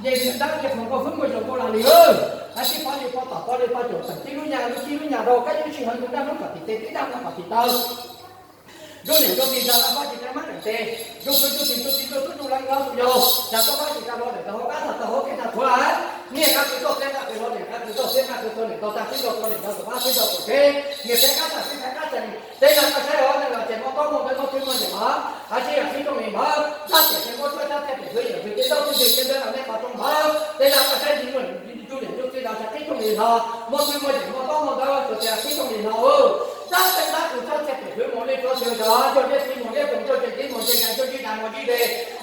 Ces niam dab ces qhov nkauj fwb muaj zoo nkauj las li lawm. Hais tib pov li pov tom pov li pov caum tseem tib lub nyaj lub tib lub nyaj rau kab ib tsis heev tus dab hnub kom tim tes tib dab hnub kom tim taw. Zoo niam zoo txiv ntag, pab tsis tau mab tseem tes, zoo fwv zoo txiv zoo txiv zoo tub zoo leej zoo tus yau, cas tau pab tsis tau hluas niam tau hauv qab tau hauv kev tau thuav. Niam qab tsis tau xeeb qab tsis hluas niam qab tsis tau xeeb qab tsis tau niam tau tag tib tau tau niam tau tau pab tib tau tau tsev, niam xeeb qab tag tib xeeb qab tseem. Tej no koj saib os, nej los ces muaj koob muaj npe muaj txwj muaj nyiam os. Hais tsis yog qhib rooj li npawg, dab tiam ces muab tsuab dab tiam pem hwv yam hwv ces tau txij twg ces ntawd los nej qhov rooj npawg. Tej no koj saib ntsis muaj ntsis ntsis ntsis los saib qhib rooj li no, muaj txwj muaj nyiam muaj koob muaj npe tsuas tias qhib rooj li no. Dab teeb dab qus txhob txia pem hwv mus li tsuav xwm los cog liab txiv mus liab toom cog tseem tib mus tseem nkaus cog tsis tas mus tsis de.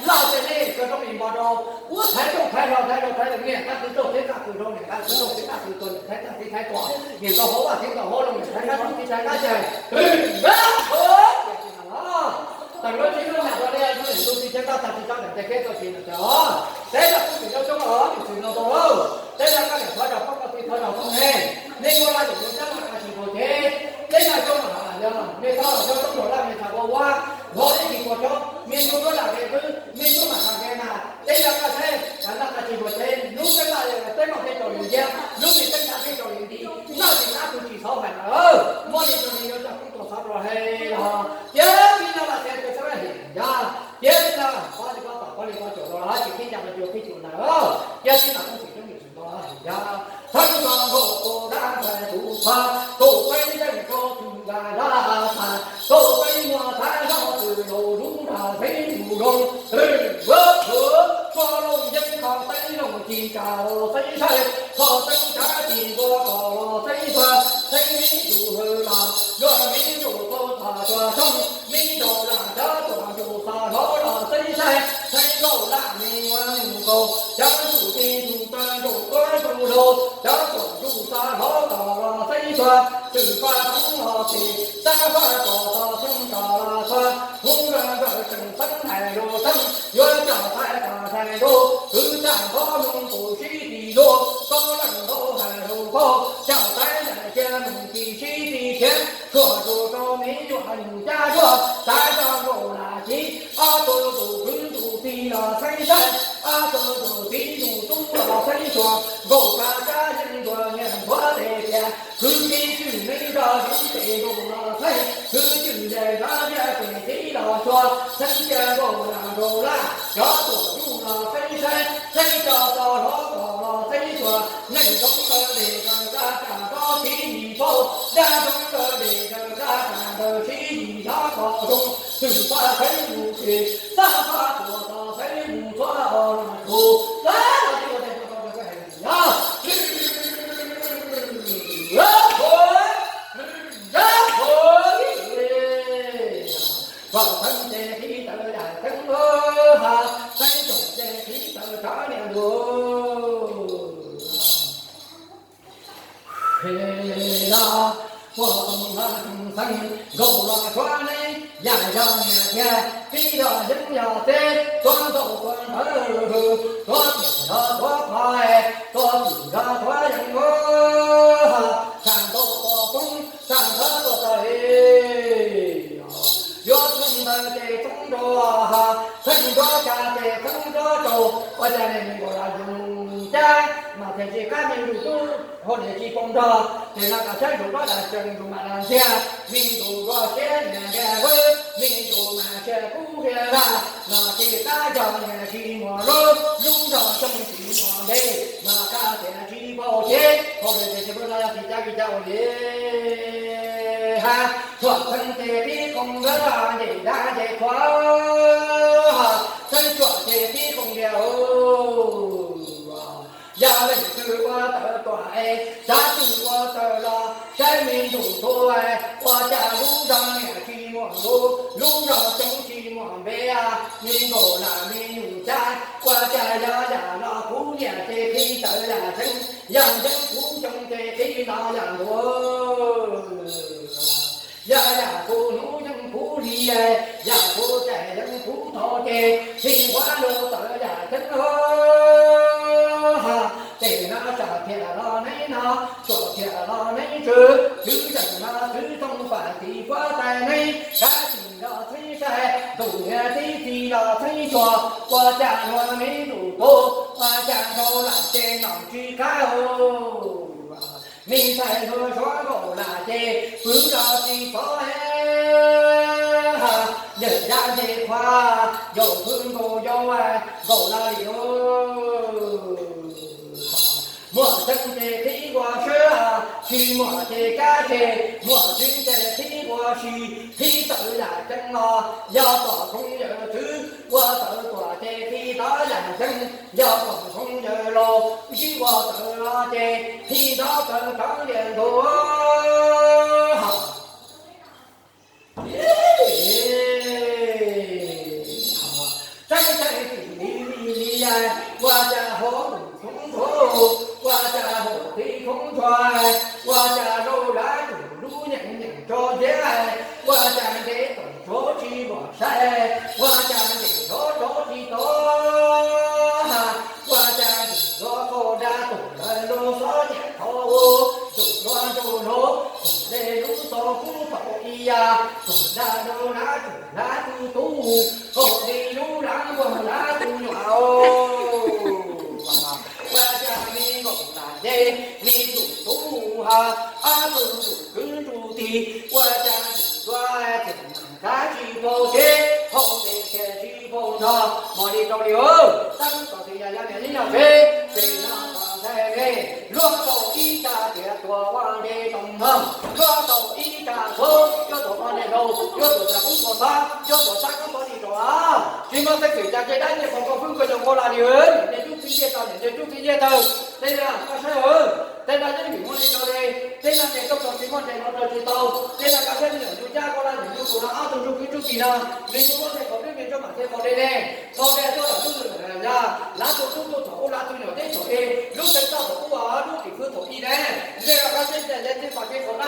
Loj tias nej cog rooj li npawg rau ua thaiv rooj thaiv hlau thaiv rau thaiv rau niam qab txwv txoj xeeb qab qus rau niam qab txwv txoj xeeb qab qus rau niam thaiv tag tib thaiv tuam niam tau hauv vaj tib tau hauv rau niam thaiv qab tib thaiv qab ces Tawm lub tsis lub nyam rau nej lub niam tus txiv tsev tau tag tsis tau niam tes kev txoj kev niam tes os. Teb los kuj tsis zoo coob os, tsis txwm no tau lauj. Teb los koj niam thov zog poob koj txiv thov zog poob ne. Nej muaj laj yam yus cab mas koj tsis nkaus cev. Teb los coob mas hab lam yog nej thov los coob coob rau laj me txhais ua ua. Hov ib tsis puas coob, me ntsuj duab lam kev qwb, me ntsuj mam lam kev nas. Teb los koj saib, laj koj tsis nkaus cev, lub teeb laj teb maj teb tsaus li nciab, lub me teeb tshav teb tsaus li nti, noj tsis qab kuv tsis xauv hais na. Muaj li tug li yuav coj koob tau xov rau hais los, cia li no los tias tus xab laj him yog, cia li no pov li pov tom pov li pov caum los tsis qhib ncaj los cuag qhib cuag ntawd, cia li no koob tsis coob li tsis nto him yog. Thawj txog nkaus tus dab ntxawg tus txhuav, tus peb nteeg rau tus nqa dab tag, tus peb muag thab zog tws los lub nrag xeeb mus zoo. Tsuas looj yeeb kho teeb looj ci kas los xeeb saib, kho teeb tsav ci ntua kom los xeeb tuag, xeeb me ntsuj hwv los yuav me ntsuj tau txog tsuag xyoo, me ntsuj lam cov tuam ntsuj xav hlob los xeeb saib, xeeb nkauj lam me ua nus kaus, cov ntsuj ti ntsuj taw ntsuj tuab ntsuj lug, cov tuam ntsuj xav hlob kom los xeeb tuag, txwm faj thoob los ces, xab faj kom txog xeeb kom los txog, hmoob npawg npawg tseem xeeb hais lus xeeb, yuav coj xaiv kom hais lus, kwv txaj nqov nug tus sib ti luag, koj leej nkaus hais lus qaug, coj xaiv ntais cia nug tis sib ti khiav, tshuaj tsuj rau me nyuam nug cab zuag, xaiv tso nkaus lam civ, ob tug tus kwv ntsuj txiv los xeeb saib, ob tug tus txiv ntsuj tub los xeeb xyuas, nkaus kab kab yeej ntuas niam nthuav tes tias, kwv tij twj neeb zog zoo tes nkaus los xeeb, kwv twj ze zog ziab tes txiv los xyuas, xeeb cia nkaus lam nkaus laj, cov tuam ntsuj los xeeb saib, xeeb tso txo hlob kom los xeeb xyuas, neej zoo kaw dej kaw kab kam rov tiv yim paug, dab zoo kaw dej kaw kab kam ntawd sib yim zov kom zoo, txwm faj xeeb mus tsev, xab faj tuam txo xeeb mus txhuav os no tug, lawv los tsis ua tes tau tau hais yog. Vam theeb ces qhib tawm yam theeb ha, teeb tsoom ces qhib tawm tsov niam lus. Los puag toom los tsoom xeeb nkaus los tshuav neb, yam yog niam thiab txiv yog yeeb yog teb, tuav ntaus tuav ntawv, tuav tiam yog tuav qhov, tuav twm yog tuav yeeb, tshaj ntaus tuav poob, tshaj nthawv tuav tawg. Yuav txheej ntawd ces txheej nrov, txheej nrov cas ces txheej nrov tsaus, ua cas nej me nkaus los zoo cab mas thiaj tsis qab me ntsuj tub hauv niam tsis poob nrog, ces no kom saib ntsuj nrov dab tseem ntsuj mam dab ntxiag, me ntsuj nrov siab niam nqia vwb, me ntsuj mam siab kub nqia laj, no tsis qab yog niam tsis muaj lub, lub zog xyoo tsis muaj npe, mas qab tias tsis paub ces hauv niam ces tsis paub no yog tsis cab vim cab ua li. Ha, tshuam txheej ces qhib qoo ntawd nce dab nce qhua, txheej tshuam ces qhib qoo ntiag. Yog leej twg ua tawv tuam es, xav twg ua tawv los, saib me ntsuj tuab, ua cas lub zog niam tsis muaj lub, lub zog xyoo tsis muaj npe, me nkaus lam me nyuam cab, ua cas yog yam no kuv niam ces qhib tawv yam tseeb, yam tseeb kuv xyoo ces qhib no yam ntuag. Yog yam kuv hnub yeej kuv hli, yam kuv cais yeej kuv thov ces, hli huab lug tawv yam tseeb. Ces no tsam thiam los neb no, tsam thiam los neb tswv, tswv zeem no tswv toog pam tiv kuab tais neb, kab tsim los txheeb sai, ntuj niam tib txi los txheeb xyuas, ua cas luag me ntuj tuag, ua cas rau lam ces nom tsis qab. Me ntxhais hluas suav nkaum lam ces pw los tsis pov, yawm yaj nce qhua, yaum pw nkaus yau nkaum los li. Muaj tseeb ces qhib ua siab, tsis muaj ces kav tsij, muaj tseeb ces qhib ua si, qhib tawm yam ceeb los yog tom hmoov yawm txwv, ua tawm tuam ces qhib tawm yam ceeb, yog tom hmoov yawm laus, sib ua tawm los ces qhib tawm tawm rov liam ntuj. Tseeb tseeb tim li li li, ua cas hauv khoob ntshua, ua cas hauv qhib khoob ntshua, ua cas rau lav tus lub nyeem nyeem tso nciab, ua cas nce tom tsuav tsis pom saib, ua cas nce tod tsuav tsis tau, ua cas nce tod qaug dab tus lawv lub xob nyiam thaum ub, tus duab ntuj lub, tus dej lub xov kub thaum ib yam, tus dab lub lav tus lav tus tub, qaug li lub lav npuag lav tus nyuam. Ua cas me nkaum lam ces me tus tub ha, ob tug tus kwv ntuj tij, ua cas tus duab txawm nag kab tsis paub tsev, hauv ntev kiag tsis paub nrog, mos li rau li tab tom tsis yog yog niam li yog tsev, ces no kom ntshai ne, luag tau ib tsa tias tuam ua nte tau mog, luag tau ib tsa txhuv, yuav tuam ua nte rau, yuav tuam tsa kub tuam xab, yuav tuam xab kub tuam li rau. Tsis muaj teeb twm cas ces dab nyiaj pog koj fwb koj yog nkaus lam li, niam nce cub txiv nce taw, niam nce cub txiv nce taw, tej no koj saib, tej no yeej vim muaj li rau li, tej no ntes tau tau tsis muaj ntes no rau tsis tau, tej no koj saib me nyuam ntsuj cab koj laj nyuam ntsuj tus no ob tug ntsuj kwv ntsuj tij no, nws mus muab ntes qhov twb me ntsuj mam thiaj qhov dej ne, qhov dej tuaj tom tub tus yog, lav tus tub tuaj tom ub lav tus nyuam teb thaum ub, lub teev txoj thaum ub, lub tim fwv thaum ub ne, nte los koj saib nte nte txij pas kev qhov na,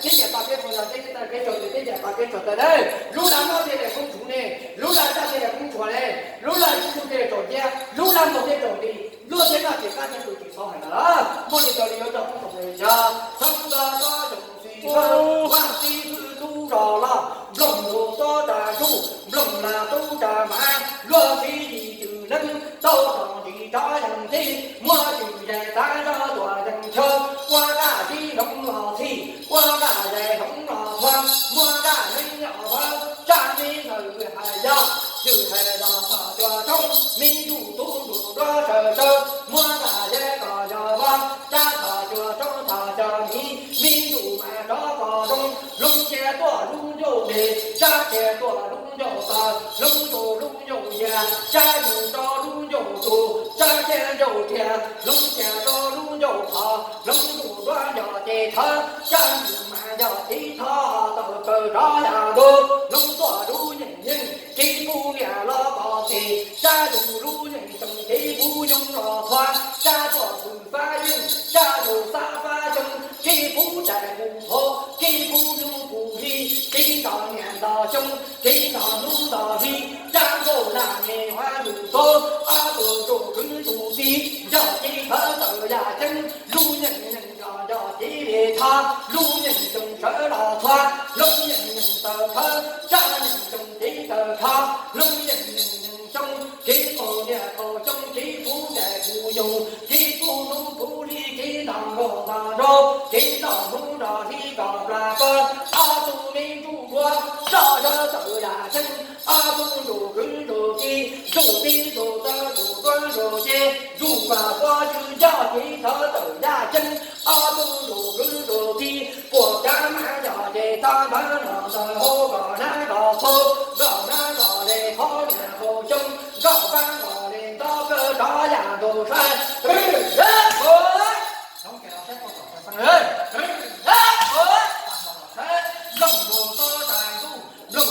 tib nyiam pas kev qhov yog tib nyiam pas kev tsaus tes tib nyiam pas kev tsaus tes ne, lub lav mob thiaj li koob tsuv ne, lub lav caj thiaj li koob tsuag ne, lub lav ib tug thiaj li tsaus nciab, lub lav nkaus thiaj tsaus nti, luag thiaj noj tsis qab thiaj pw tsis tau hais ntawd. Muaj li cas li yuav coj koob txoos yog txhob txo txob tsoom txiv thawj, vaj txiv hwj tub zos los, nplooj lus tub tsa ntsuj, nplooj las tub tsa mas, luag txiv yim cwm neeb tau txom ntsim rov yees tij, muab cwm yais txav zog tuam yees chaw, ua daj tib hloov los txhij, ua daj yais hloov los txhua, muab daj neeb los txhua, tsaj me ntxhais hais yog, cwm hais los txhom cua roob, me ntsuj tub ntsuj duab saws saw, muab daj yais kom yog vog, tsab txhom cua roob txhom cov miv, me ntsuj mas rov kom zoo, hloov cia tuaj lub ncauj ntes, tsab cia tuaj lub ncauj taw, hloov tus lub ncauj ya, tsab yus rau lub ncauj tus, tsab cia ncauj riam, hloov cia rau lub ncauj thov, hloov tus duab yog ces thawv, tsab yus mas yog tiv thov tau kaw rov yam ntuj, hloov tuaj lub yeej yeej, tib pub niam los kom txim, tsab yus lub yeej tsoom tib pub nyoog los txhua, tsab tuaj xwm fab yeej, tsab yus xab fab xyoo, tib pub dais pus thov, tib pub nub pus hli, tib nto niam nto xyoo, tib nto hnub nto hli, tsab nkauj laj me huab yus txob, ob tug ntsuj kwv ntsuj tij, yog tib thawv tawm yaj ceeb, lub yeej yeej yog yog tib li thov, lub yeej tsoom sawv los txhua, lub yeej yeej taw khawv, tsab yeej tsoom tib taw khov, lub yeej yeej yeej xyoo, tib qaug niam qaug xyoo, tib pub dais pus yus, tib pub hnub pub hli, tib nto nkaus nto nraug, tib nto hnub nto hli kom plas kawg, ob tug me ntsuj duab, zoj zawg tawm yaj ceeb, ob tug ntsuj kwv ntsuj tij, ntsuj tib ntsuj taw ntsuj duab ntsuj ce, ntsuj pas puab tswv coj tib thawv tawm yaj ceeb, ob tug ntsuj kwv ntsuj tij, puas kav mas yog ces txhob npawv los ntawm hauv kom nab kom qhua, kom nab kom le qhov niam qaug xyoo, kom pab kom le nto kawg rov yam ntuj saib.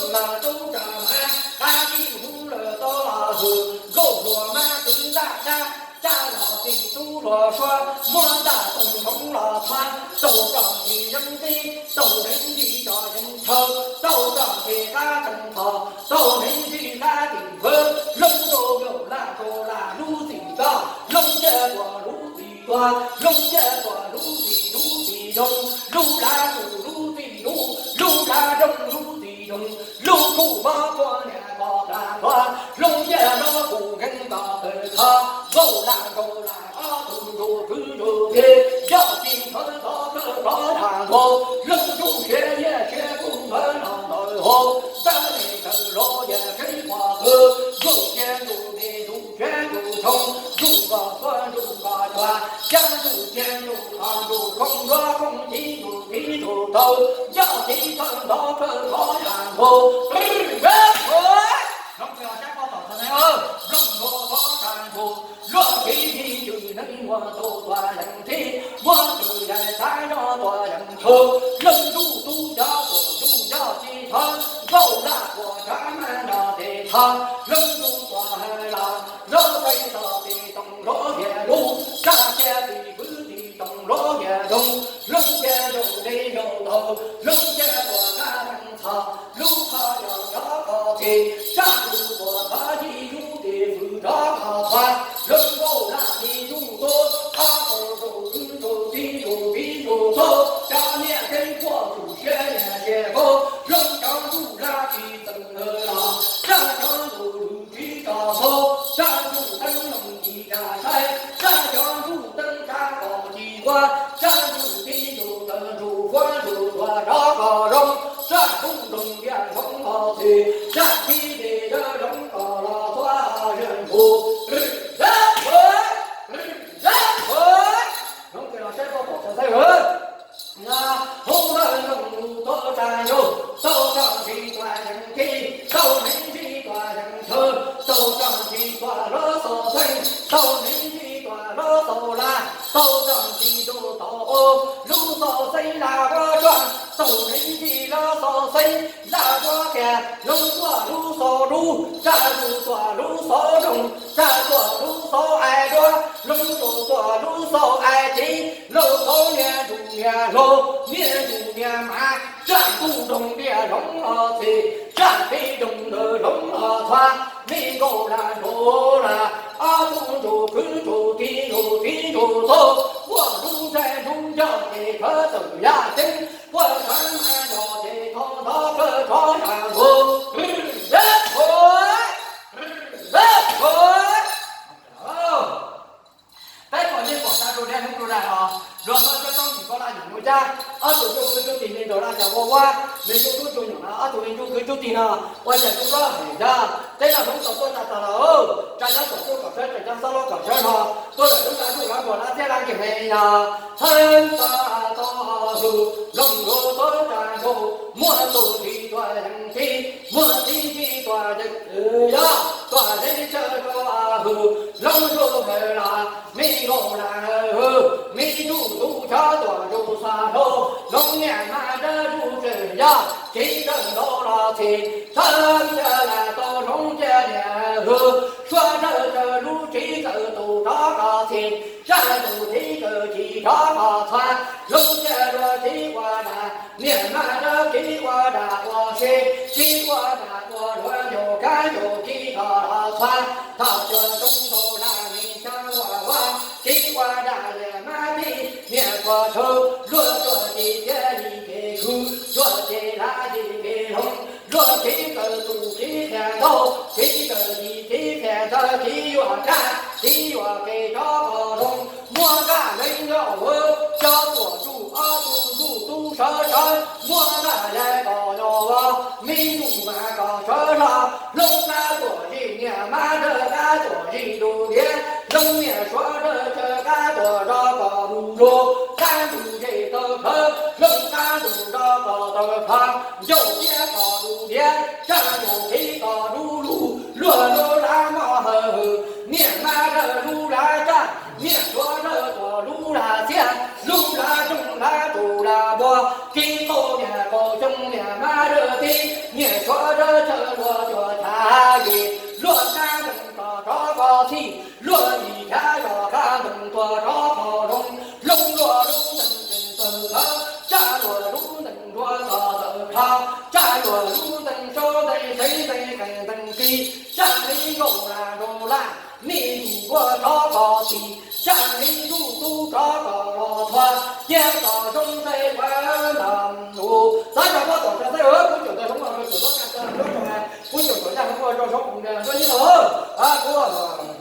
Nplooj lus tub tsa mas, qab tib hub lawm tau los hwm, nkauj hluas mas twv ntaj dab, tsab los txij tub hluas suab, muab ntaj toog nthoov los txhua, tau txoj ntsis yeeb teb, tau neev ntsis tso yeeb chaw, tau txoj ntsis qab tsoos txhos, tau neev ntsis qab tim khawv, hloov rau yau laj rau laj lub txim koj, hloov cia tuam lub txim tuag, hloov cia tuam lub txim lub txim zoo, lub lav lub lub txim lub, lub lav zoo lub txim zoo, lub khuj mob puag niam kos tas tuag, hloov cia no kuv Yeej kom tawm thov nkauj laj nraug laj ob tug ntsug kwv ntsug tij, yog tsis thov thov kawg thov yam nkaus, leej ntuj siav nyiaj siav kub ntawd los ntawm hauv, ntawm nej tawm los yam keeb pom qhwv, ntuj cia ntuj nti ntuj siav ntuj tshoob, ntuj nkoj xuab ntuj nkoj cua, cab ntuj cia ntuj qhov ntuj koob nruab koob ci ntuj tiv ntuj taug, yog tiv thov thov kawg thov yam nkaus. Hloov kiag los saib poj tom txog neeg, nplooj nthuav thov tag nrho, luag tiv tiv cwm neeg muaj tus tuam yeej tiv, muaj tus yaim xav nyob tuam yeej tshuv, leej ntuj tub cov tuam ntuj yog tsis thov, nkauj laj kuam tshav maj nrog tes thov, leej ntuj tuam hais los, lub teb tog tis toom lub hiav lub, sab cia tis kwv tis toom lub hiav zoov, lub cia nraug li nraug taug, lub cia tuam kab teej txhos, lub qhov yog rov qhov txhis, sab ntuj tuam thov yij yub tis fwm rov qhov txhua, lub nkauj laj tis yub tuab, ob tug ntsug kwv ntsug tij ntsug tiv ntsug txhua, cov niam tseeb quaj ntsug siab niam siab kub, lub cov ntuj laj tsis txeem los, sab cov ntuj lwm tsis tso xub, sab ntuj teeb loog ci tsa saib, sab cov ntuj teeb tsa kom ci nquab, sab ntuj tib ntuj taw ntuj fuab ntuj tuam rov qhov zoov, sab ntuj nroog tiaj zoov qhov txhis, sab tib teb dawb zoov kom los tuab zej npus. Hloov kiag los saib poj tom txog neeg, hub lawm nroog ntuj tuab tsa ntuj, tau tso ntsis tuam yeej tij, tau hneev ntsis tuam yeej chaw, tau tso ntsis tuam lub xaus xeeb, tau hneev ntsis tuam lub xaus laj, tau tso ntsis ntuj tau ub, lub xaus xeeb laj vuab tsuag, tau hneev ntsis lub xaus xeeb laj vuab kiag, lub tuam lub xaus lub, sab ntuj tuam lub xaus nroog, sab tuam lub xaus ai duab, lub ntuj tuam lub xaus ai tiv, lub xaus niag ntuj niag hlau, niag ntuj niag mav, sab ntuj nroog tiaj zoov qhov txhis, sab tib nroog ntawd zoov qhov txhua, me nkauj laj nraug laj, ob tug ntsug kwv ntsug tij ntsug txiv ntsug tub, quaj lub ntsej lub nco ces khawv tawm yaj ceeb, quaj khawv mas nco ces thov thov kawg thov yam nkaus. Peb kom yeej kom tag rau dab hnub rau dag los, luag txhob coj txob ntim koj laj ntim nuj cab, ob tug cuj kwv cuj tij me nraug laj cas ua ua, me cuj tub cuj nyuam no ob tug me cuj kwv cuj tij no, ua cas tub koj hais yog teb no hloov tau tuaj tag tag los, tsa cov tom cuj kom sawv tsa cov xob loj kom sawv no, tuaj lawm lub laj zuj laj npog laj txiab laj nkeeg me no, txhawb tau tau hwm, loog luag tuab tsa nraug, muaj tus tib tuam yeej tij, muaj tib tib tuam yeej yog, tuam yeej chaw rau hwm, loog zuj hawm los, me nkaus laj hwm, me cuj tub cov tuam zuj xav hlau, loog niam mas dawb zuj tsev yog, txiv kawm ntau los txhim, txhawb cia laj tau loog cia niam hwm, suav dawb chaw lub txiv kawm tus rov qhov txhim, sab tus txiv kawm ci rov qhov txhua, loog cia luag txiv ua dam, niam mas dawb txiv ua dam ua si, txiv ua dam ua luag ncaus kab ncaus ci rov qhov txhua, thaum cuag tsoom ntaus laj me xya ua ua, txiv ua dam niam mas tij, niam tuam tshwm, luag tuam ci tiab yim kev khwv, luag ces laj yim kev hloov, luag txiv kawm tus txiv qhia ntau, txiv kawm yim txiv qhia ntawv txiv yuav dab, txiv yuav kev rov qhov zoov, muab nqaj leej nyob hauv, cov tuam zuj ob tug zuj tub sawv sawv, muab nqaj yai kom nyo ua, me ntuj mas kom sawv los, hloov qab tuam zis niam mas dawb qab tuam zis ntuj tiav, hloov niam suav dawb chaw qab tuam zos kom lug lug, qab ntuj zes taw khawv, hloov qab ntuj zos kom taw khawv, ncauj tiab kom lug tiav, sab ntuj qhib kom lug lug, luag lub laj moj hawm hwm, niam mas dawb lub laj tsaj, niam suav dawb tuam lub laj txiab, lub laj rooj laj tus laj npua, txiv qaub niam qaub xyoob niam mas dawb tib, niam suav dawb chaw luag cuag chav yim, luag qab ntees kom rov qhov txhij, luag yim chav yog qab ntees tuag rov qhov loog, loog luag lub ntees ntees tawg khawv, tsaj luag lub ntees nruab kom tawg khawv, tsaj luag lub ntees saub ntees sev ntees qees ntees qis, tsaj me nkaus laj nraug laj, me ntuj npua rov qhov txhij, tsaj me ntuj tub rov qhov los txhua, cia kom zoo ntsej ua nta ntuj. Xav cov poj tom tsa xaib hwv kuv caum ntawd hloov los rau caum tuab ka tsa rau rau hais Kuv cov xov yaj hauv ua rau zaub qus na, koj yeej los, kuv thaj los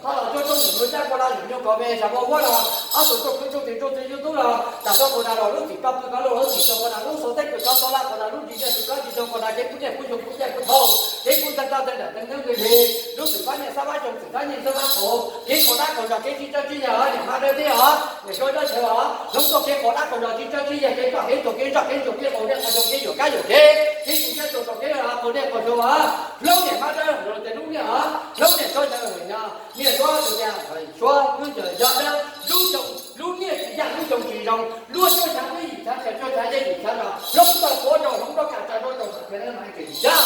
cuab roob nyuam nyuj cab kua dab nyuam nyuj kos me xyav kua huab los, ob tug tsooj kwv tsooj tij tsooj txiv yug tub los, tas tuaj kuv na los lub txim roj pw koj los lub txim roj kua na lub xau teb kws rov tau laj kua na lub ris dej tsis rov tsis rau kua na kev pub dej pub xyoo pub dej pub thaum kev pub tag tag tej ntawm teev neeg li, lub txim fab nyiaj xab fab xyoo txim fab nyiaj xab fab qhov kev kho dab kho zog kev tsis tsaug tsis yag niam hmab dawb tib os, niam suav dawb chaw os, hloov txoj kev kho dab kho zog tsis tsaug tsis yag kev roj kev tsuag kev ntsoj kev ntsuag kev qau dej qau xyoo kev yuam kab yuam kev, kev tsis tsaug txoj kev qho dej qho zog os, hloov niam hmab dawb los tes lub niaj os, hloov niam suav yawg niam suav tus niam suav lub yawg yog dawb lub xyoo lub niaj tsis yaj lub xyoo tsis zoo, luag cuab xyav peb yim xyav xyaw cuab xyav yej yim xyav los hloov txoj kuav rau hloov rov kam tsa rau tau sam khiav lawv mas kev yaj.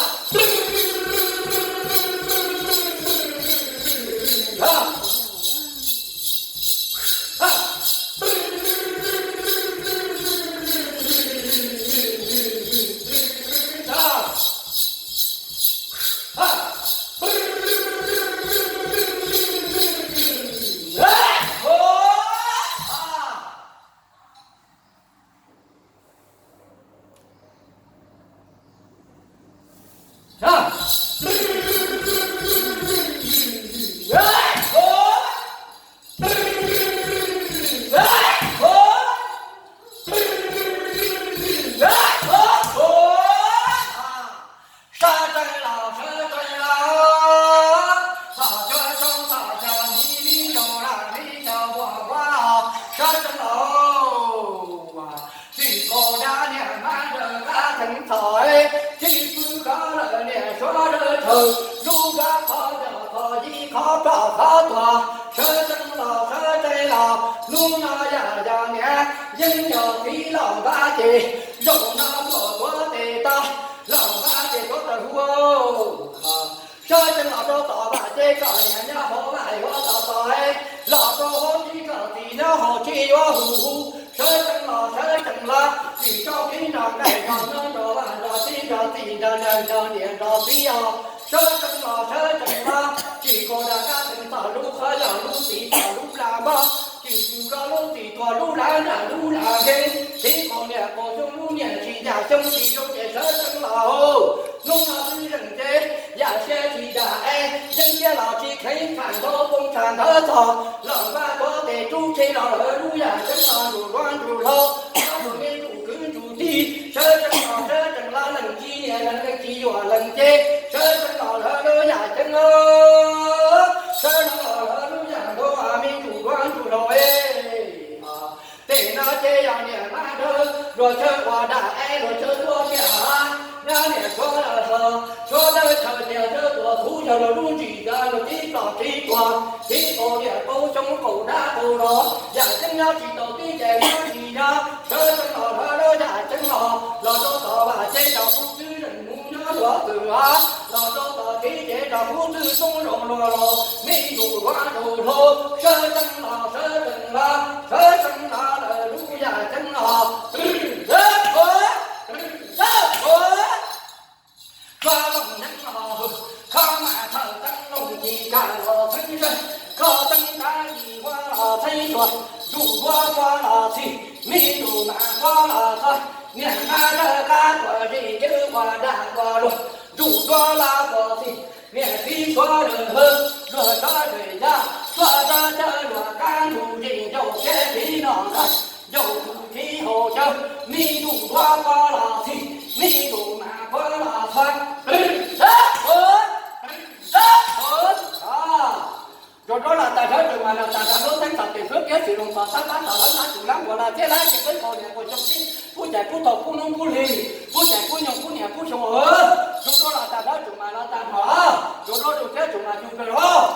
Sawv tsees los sawv tsees los, txhom cov zoo txhom cov mi mi zoo lam mi cov vuas vuas, sawv tsees los. Tsis kaus dab niam hmab dawb qab theev txhom, tsis pw kov lawm niam suav dawb chaw, lub dab qhov yog qhov yib qhov roj qhov tuag, sawv tsees los sawv tsees los, hnub no yam yog niam, yeej yog txiv los npab ces, zaum no tuaj tuav tes tau, los npab ces tuav taws hu, sawv tsees los rau tom vam ces kom niam nyob hauv vam yuav tos tos, los rau hauv tsis kom txiv nyob hauv tsis yuav hu hu, sawv tsees los sawv tsees los, tsis tso kev nrog nqaij nrog nyob nrog vam nrog txiv nrog txiv nrog nraug nrog niam nrog txiv os, sawv tsees los sawv tsees los, tsis kaus dab qab theev txhom lub qhov yog lub txiv txhom lub plag npog, tsis txwm koj lub txiv tuag lub lav nram lub lav nkeeg, txiv qaug niam qaug xyoo lub niam tsis yam xyoo tsis zoo ces sawv tsees los. Hnub no twb zeem ces yam siab tsis dag es yeej siab los tsis kheev tsham nthawv poob tsham nthawv txog, los npab tuav tes rub tseg los lawv lub yam tseeb los ntsug luag ntsug hlau, ob tug me ntsug kwv ntsug tij, sawv tsees los sawv tsees los leej tsis niam leej tsis yuam leej ces, sawv tsees los lawv lub yam tseeb, sawv tsees los lawv lub yam nkaus me ntsug luag ntsug hlau es. Tej no ces yog niam hmab dawb luag chaw ua dab es luag chaw tuaj tiag, nyob niam suav los suav dawb chaw tiag chaw tuaj khuv yog luag lub ntsis yog luag tib plos tib tuag, tib qaug niam qaug xyoo qaug dab qaug los, yam tseeb nyob tsis tau tib ces nyob tsis yog, sawv tsees los lawv lub yam tseeb los, los rau tom vam ces rau qub twb zeem mus nyob luag twg os, los rau tom kev ces rau qub twb xoob zoo luag los, me ntsug luag ntsug hlau, sawv tsees los sawv tsees los, sawv tsees los lawv lub yam tseeb los. Koj looj neeb los hwm, koj mam thawm teeb looj ci kam los txheeb zej, koj teeb tab ci huab los txheeb xyuas, ntsug duab huab los txhij, me ntsug mas huab los txhaj, niam hmab dawb qab tuam zis cwb ua dab ua luag, ntsug duab los huab txhij, niam txiv suav lwm hwj, luag sawv tsees yog, suav dawb cawv luag kab ntsug zis ncauj tsheb txiv no nqaij, ncauj tus txiv hauv cawv, me ntsug duab huab los txhij, me ntsug mas huab los txhaj. Ntsug duab los tas sawv tsees mas los tas sawv lub teeb txom tim xwb kiab tsis loo txog sab pab txog lawv tab tsis lab npua los thiab lab ces peb qaug niam qaug xyoo tib, pub cais pub tau pub hnub pub hli, pub cais pub nyoog pub niam pub xyoo. Ntsug duab los tas sawv tsees mas los tas hmo, ntsug duab tus thiab tsees mas ntsug kawg los.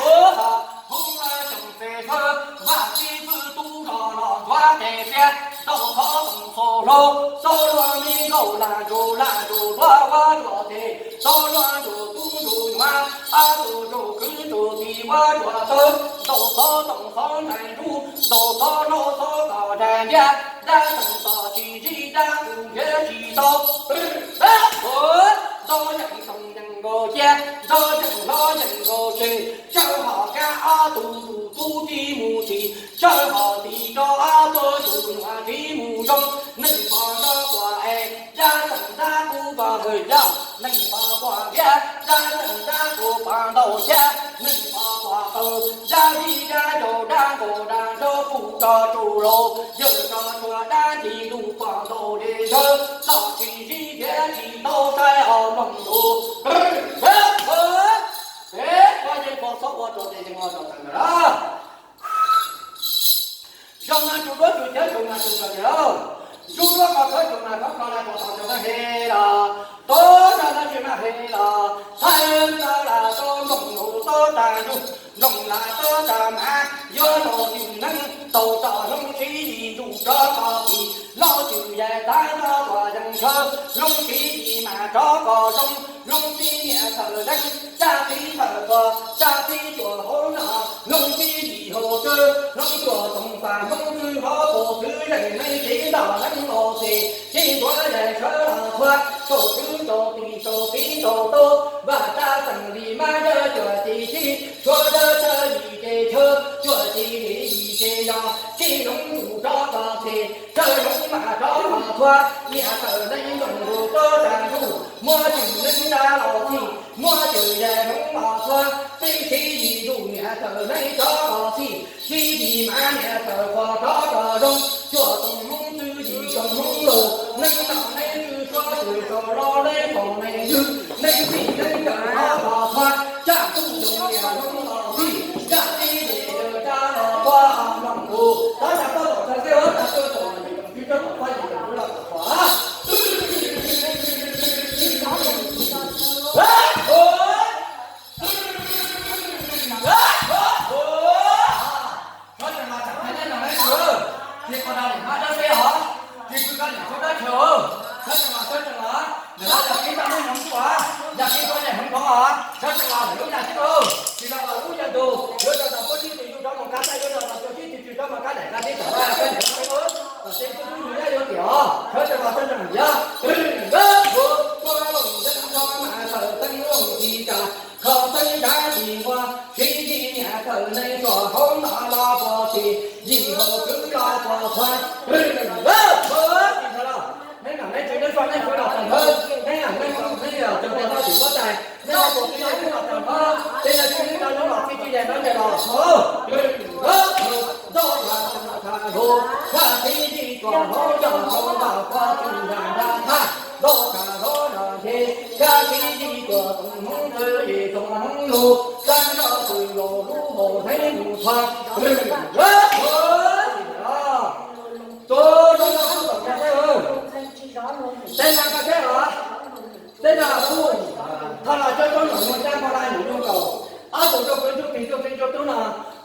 Hu lawv xyoo xes sawv, vaj tib pwj tub zog los ntxuav tes tiab, tau txhob toom xaus hlau, txhob luag me nkauj lam ntsug lam ntsug luag ua ruam tes, txhob luag ntsug tub ntsug nyuam, ob tug ntsug kwv ntsug tij ua ruam tawg, ntaus txhob toom txhob ntsais ntsug, ntaus txhob hlau txhob kom ntsais ntiab, dab tseem tom tsis zib dab qus nrhiav tsis tau. Ntaus yeej toom yeej nkaus cia, ntaus yeej hlob yeej nkaus tseg, tsawb hom kab ob tug ntsug tub tib mus txhis, tsawb hom tis rau ob tug ntsug nyuam tib mus zoo, neeg pom nrov quas es, dab tseem dab qus pom hwm yog, neeg pom quas tso tsuj laus, yawg tso tsuag dab ntxi lug pom ntaus li ntawd, txom tsis zib thiab tsis tau saib os mloog lus. Peb pob yeeb pob xob ua rau tes yeej ua rau tag ntawd lawm. Zoo mas tsuj duab tsuj cawv tsuj mas tsuj kawg tiag lauj. Ntsuj duab koj khawb tsuj mas khawb koj lawm puas tau cov koj he los, tub rog no tsis mas he los, thaij tau lam tau mloog lus tau tag ntuj, mloog lam tau tag mas, yuav los tsis neeb tau tso hloob sib yim ntsuj rov qos txim, laub tswv yaig tab rov qos yees ntshaw, hloob sib yim mas rov qos zoo, hloob tib niam tawm leeb, rab tib tawm qos, rab tib cuam hauv no, hloob sib yim hauv tswb, hloob cuam toog fas, hloob tswb hauv paus txwv yeej neeg tib nrog leeb los txim, tib ntuav yeej sawv los txhua, saum tswb saum tib saum tib saum tub, vaj rab xeem li mas yawg cuam ci sib, suav dawb thawj yim ces chaw, cuam ci li yim ces yog, sib hloob ntsuj rov qos txim, chaw hloob mas rov qos txhua, niam tawm leeb nroog lus tub tag ntuj, muab tswv neeb rab los txhij, muab tswv yaig hloob los txhua, peb sib yim ntsuj niam tawm leeb rov qos txhij, sib yim mas niam tawm qos rov qos zoo, cuam toog hloob tswb yim toog hloob lus, neeb nom neeb tswb suav tswv saum los leeb foom neeg ywg, neeb txhij neeb tawm rov qos txhua, tsaj tub ntoo niam hloob los txhij, tsaj tib li rab los txhua mloog lus, tab tas pab tom tag teb ua tas tuaj tom, ib tsoom tswb tsob tom pab yim tsoom tswb los tom qhov. Sawv tsees los tsam qhia nej no neb tug, cia qhov no nim hmab dab teb os, cia pw koj niam tub dab chaw, sawv tsees los sawv tsees los, ntawm no yog kev tau nej hmoov tuaj, yog kev tau nej hmoov hmoov os, sawv tsees los lwm lub yam tib lub, tsis los los lub yam ntug, yuav rau tau puab tsib tus yug rov mus kab teb, yuav rau tau tsib tus tswv rov mus kab daim kab teb tom vaj kab niam kab teb, tom teb tub tub yug yab yuav tiam os, sawv tsees los sawv tsees yog, puab looj yab nrov mas tawm teeb looj tsis tsa, kho teeb dab tsis nqua, sib yim niam tawm neeg tsuas hauv no los puas txhij, yim hauv tswb los puas txhua, tsis tau los, neb nom neb tswv neb faj neb fwv los tag nthawb, neb nom neb nom neb yog tug tes tau tim huab tais, neb los puas txhij neb fwv los tag nthawb, tej no tswv neb rau nyob los txhij tswv yaig nrov ncaws los txhua, ntau tshaj tshaj lug, tshaj tib yim tsuas hauv yog hauv nrog puab txwv nrag nrag thaj, ntau tshaj hauv nrog nce, tshaj tib yim tsuas toog hmoov tswv yim toog hmoov lug, tag nrho txwv laus lub hauv hneev mus txhua, tus zoo no kuj tom kab teb, tej no kab teb os. Tej no kuj thov los cov tub nyuam nyuj cab npau laj nyuam nyuj nkaus, ob tug rau kwv ntsuj plig ntsuj plig ntsuj tub no,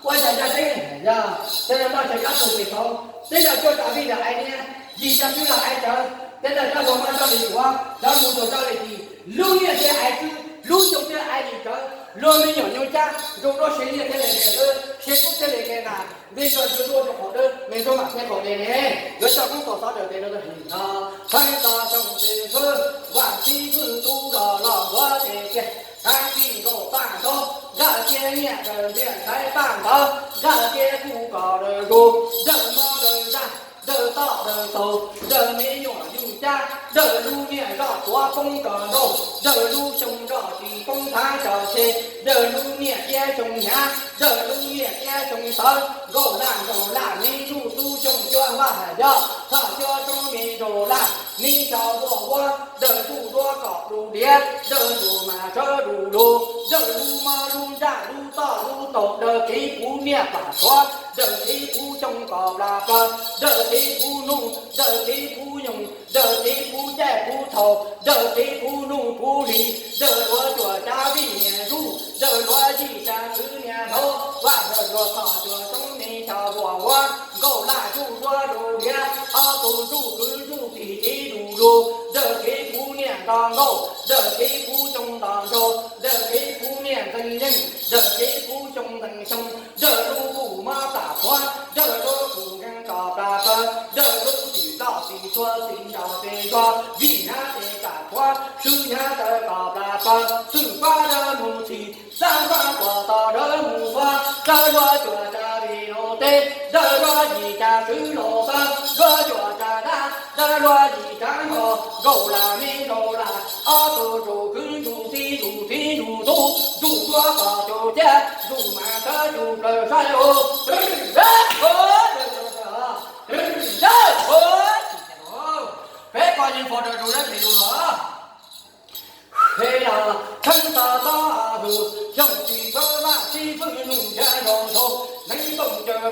ua yam yog tseeb yog tej no noj tsev kab tug plig tau, tej no cuaj tas vij los aiv niab, yim tas tswb los aiv tsawv, tej no cov hluas npawg coj li yuav, cov mus tug coj li tis, lub niaj thiab aiv tswb, lub xyoo thiab aiv yim tsawv, luag me nyuam nyuj cab nrug duab siav liaj thiaj li lias dawb, siav kub thiaj li ke nqas, nqi zog ntsuag duaj rau qhov dawb, me ntsuag mam thiab qhov de ne. Yuav coj koob tau xov daws tes rau tag him no, pheej tau xyoo tes fwb, vam txib fwj tub zog los ntuav tes kiag, thav kis nkaus paj ntaub, nkaj tiab nyiaj daws ntiaj txhais paj ntawd, nkaj tiab kuj kom daws zus, daws mob daws ntsaj, daws toj daws taug, daws me nyuam yug cab, daws lub niag zoj tuav poob rau nraud, daws lub xyoo zoj tsis poob thav tso tseg, daws lub niag iab xyoo hnyav, daws lub niag iab xyoo tawv, nkaus laj nkaus laj me ntsuj tub xyoo cuab vaj yog, txhaj cuab roob me nraug laj, me cov vuag vuab, daws ntuj duab kom du diav, daws ntuj mas tshawb du lug, daws lub mob lub ntsaj lub toj lub taug, daws kev puv niaj pam txhuav, daws kev puv xyoo kom plas plaws, daws kev puv ntuj, daws kev puv nyoog, daws kev puv caij puv thaum, daws kev puv nuj puv hli, daws luav cuam tsav vij niam zuj, daws luav yij tsav tswv niam hlob, vaj daws luag txhoj cuam roob me cov vuag vuab, nkaus laj zuj duab du diav, ob tug zuj kwv zuj plig tiv du lug, daws kev puv niaj nto nkaus, daws kev puv xyoo nto nraug, daws kev puv niaj ntees yeej, daws kev puv xyoo ntees xyoo, daws lub kub mob pam txhuav, daws lub kub nkeeg kom plas plaws, daws lub txim loj txim txhua txim nraug tes zog, vij hnyav tes pam txhuav, swb hnyav taw kom plas plaws, xwm pab dawb mus txhis, xab fab puas tau dawb mus fab, dawb luav cuam tsav vij laus teb, dawb luav yij tsav tswv laus tawb, luav cuam tsav dab, dawb luav yij tsav nkaus, nkaus laj me nkaus laj, ob tug zuj kwv zuj tij zuj txiv zuj tub, zuj duab kom caum ciaj, zuj mas tshawb zuj plaws saib os.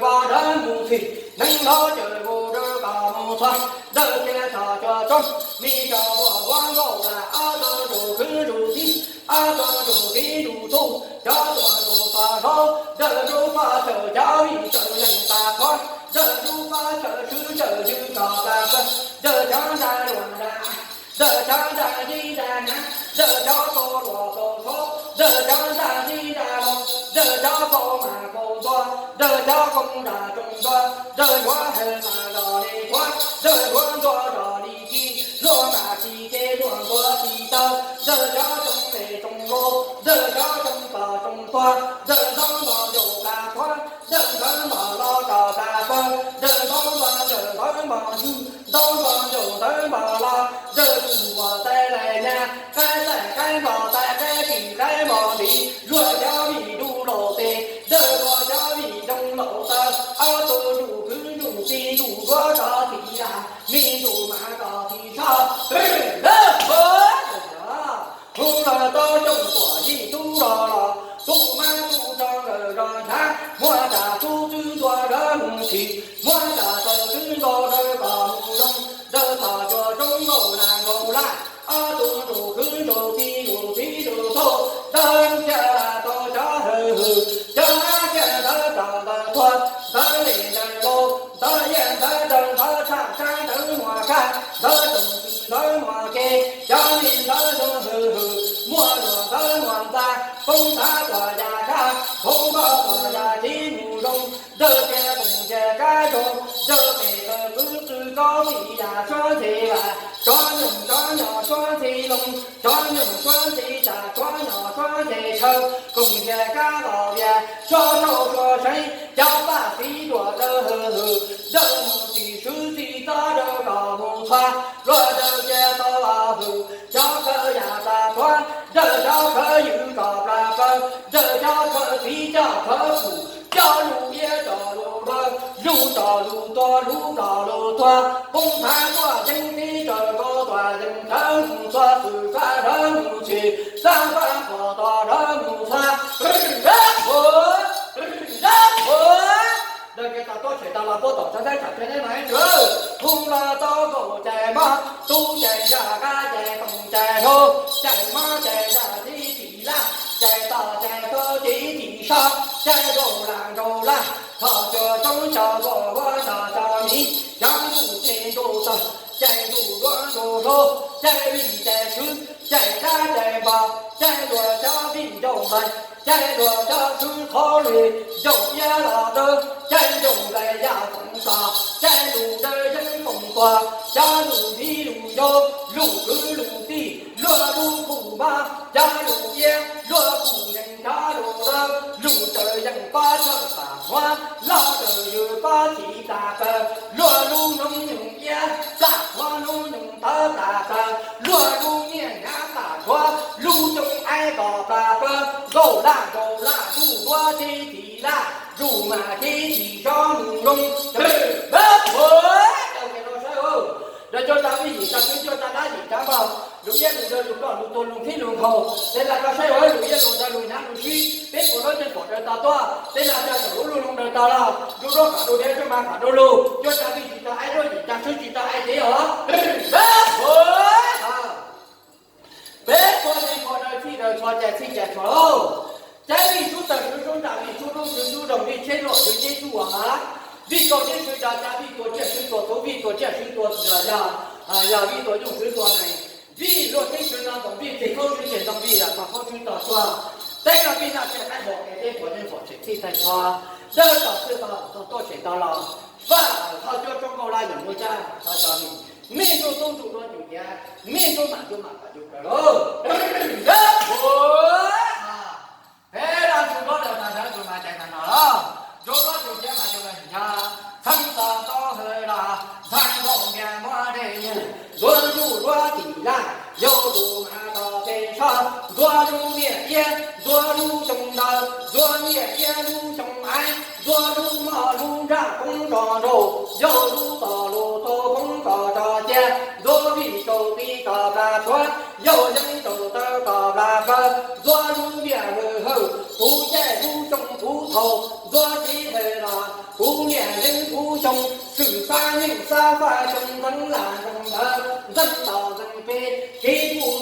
Vaj dawb mus txhim, neeg hlob cawm vus dawb kom mus txhua, dawb tias txhom cua tsoob, me cov uas huab nkauj lam ob tug ntsuj khwb ntsuj txhib, ob tug ntsuj txhib ntsuj txhuj, cov tuam ntsuj pov hlob, dawb lub pob txhawm cov vij tsawm leej tas qhuav, dawb lub pob txhawm swb tsawm ywg kom tas pawg, dawb cov nra luam nra, dawb cov nra yib nra nyav, dawb cov kaus luam kaus txhuv, dawb cov nra yib nra loo, dawb cov kaus mas kaus ntua, dawb cov koob nra tsoo ntua, dawb yuav hawm mas zos li tshuav, dawb yuav ntua zos li ci, luag mas ci ces luag ntua ci taw, dawb cov tsoo li tsoo lus, dawb cov tsoo tom tsoo tuag, dawb ntxoov nto ncaus tas qhuav, dawb ntxawv nto los kom tas pawg, dawb ntxoov nto ncaus ntxawv nto ntsug, ntxoov nto ncaus ntxawv nto los, dawb tug uas tais lais nyaj, qaib tais qaib nto tais qaib tis qaib nto ntiv, luag cov vij dub laus tes, dawb luag cov vij doo laus taw, ob tug ntsuj khwb ntsuj txhib ntsuj duab rov txhim laj, me ntsuj mas rov txhim sab, hu los tau coob tuam yij tub los los, tub mab tub rog nkawd zos ntshav, muab tas tub txwb ntua dawb mus txhim, muab tas taw txwb ntua dawb kom mus zoo, dawb tom cua tsoob nkaus las nkaus laj, ob tug ntsuj khwb ntsuj txhib ntsuj txhib ntsuj txhuj, dawb cia las tau cov hwm hwm, cov ab cia ntawv tom ntawv tuag, ntawv li ntawv laus, ntawv yaj ntawv daws ntawv tshaj tshab ntawv muas kaj, ntawv tsoom txwm ntawv muas ke, cov li ntawv zoo hwm hwm, muaj luam ntawv muas ntxa, poob ntav tuam yas kab, poob ntav tuam yas txhib mus zoo, dawb tias koom cia kab zoo, dawb pem taw qwb qw kaub vij yam suab ntxhi vam, tsov nyoog tsov nyom suab ntxhi loo, tsov nyoog suab ntxhi tas tsov nyom suab ntxhi chaw, koom cia kab los vias, suab rau suab seev, cov paj txiv duam dawb hwm hwm, dawb mus txhim swb txhim txob dawb los mus txhua, luag dawb cia tau hwm, cov khawv yam tas tuav, dawb cov khawv ywg kom plas paws, dawb cov khawv txiv coj khawv pum, coj lus iab coj lus dawb, lus coj lus tuag lus coj lus tuag, poob thav tuaj yeeb tib raws nkaus tuam yees dawb mus txhua, xwm faj dawb mus txhim, xab faj pom tos dawb mus txhua, dawb phuav, dawb phuav. Dawb kiag tau tuaj tshem tau los puab tom tshab teb tsam peb neb mas ib tug, hu los tau nkaus cais mob, tub cais ntsaj qab cais toom cais hluav, cais mob cais ntsaj txhib txhim laj, cais tom cais tuag txhib txhim sab, cais nkaus lam nkaus laj, txhom cua tsoob xyaw nkaus huab xyaw xyaw miv, cov ntuj txhij ntuj tawg, cais ntuj duab ntuj hlub, cais vij cais swb, cais dab cais npog, cais luag cov vij ncauj nplaig, cais luag cov swb qhov li, ncauj iab los dawb, cais ncauj nplaig yaj foom tos, cais lus dawb yeeb foom tuag, cov lus viv lus ncaus, lus kwv lus tij, luag lub khuj mob, cov lus iab, luag khuj nkeeg cov lus dawb, lus tsaws yeej pob tsawg pam huab, loj tsaws ywg pob txhim tas taw, luag lub noob nyoog iab, plam huab noob nyoog tawv tas taw, luag lub nyiaj hnyav tas huab, lub xyoo aib kom tas taw, nkaus laj nkaus laj zuj duab txhib txhim laj, zuj mas txhib txhim sab mus loo, dawb phuav, dawb phuav. Dawb cuab tsa vij yim tsa swb cuab tsa dab yim tsa npog, lus iab lus daws lus ploj lus tuag lus nqhib lus nqhaus, tej laj koj saib ua lus iab lus daws lus hnyav lus sib, peb puas lub nceeg pom daws tau tuaj, tej laj koj saum lub lub loo daws tau los, zuj duab qham du dhev zuj mas qham du lug, cuab tsa vij tsis tau aib duab yim tsa swb tsis tau aib txiv os. Dawb phuav. Peb puas nceeg pom daws txhij daws txhua cais txhij cais txhua lauj. Caij vij sub tawg swb sub nram vij sub dub swb sub doog vij tsheb luaj swb tsheb sub uas hav, vij kaus tsheb swb dov cav vij tua tsiaj swb tua txhuv vij tua tsiaj swb tua yog, yog vij tua nyuj swb tua nees, vij luaj tsheb swb no ntoo vij txeg khaub swb txeg ntoo vij yog tog khaub swb tog tuag. Teb no vij noj tsheb qaib npua es teb puas nceeg pom tseem txhij txhij txhua, dawb tau txhij tau tog tuaj tseem tau los, vaj thoj cuab tsoob nkaus laj nyoos muaj cab tov tso vij, mej ntsuj tub ntsuj duab ntsuj tiav, mej ntsuj mam ntsuj mam kom ntsuj plaws lauj. Dawb phuav. Peb laj ntsuj duab daws tag ntawd ntsuj mas cais tag no los, ntsuj duab ntsuj tiav mas cais los ntag. Txheej tog tau hawm los, ntxhais nkaus ntiag muab dej mus, ntxuav zuj duab tim laj, yau tus mas tos pes sab, ntxuav lub nyiaj iab, ntxuav lub xyoo ntawd, ntxuav nyiaj iab lub xyoo aib, ntxuav lub moj lub ntsaj koob tso nraug, yau lub tom lus tau koob tso tso cia, ntxuav vij tsaus ti kom plas tshuav, yau yeeb tsaus taw kom plas kaw, ntxuav lub ntiaj hawm hawm, kuv caij lub xyoo kuv thaum, ntxuav txiv hawm los kuv Xyoo xwm xab yeej xab faj xyoo ntxeev lam ntxeev ntawv ntxeev tom ntxeev pem kev puj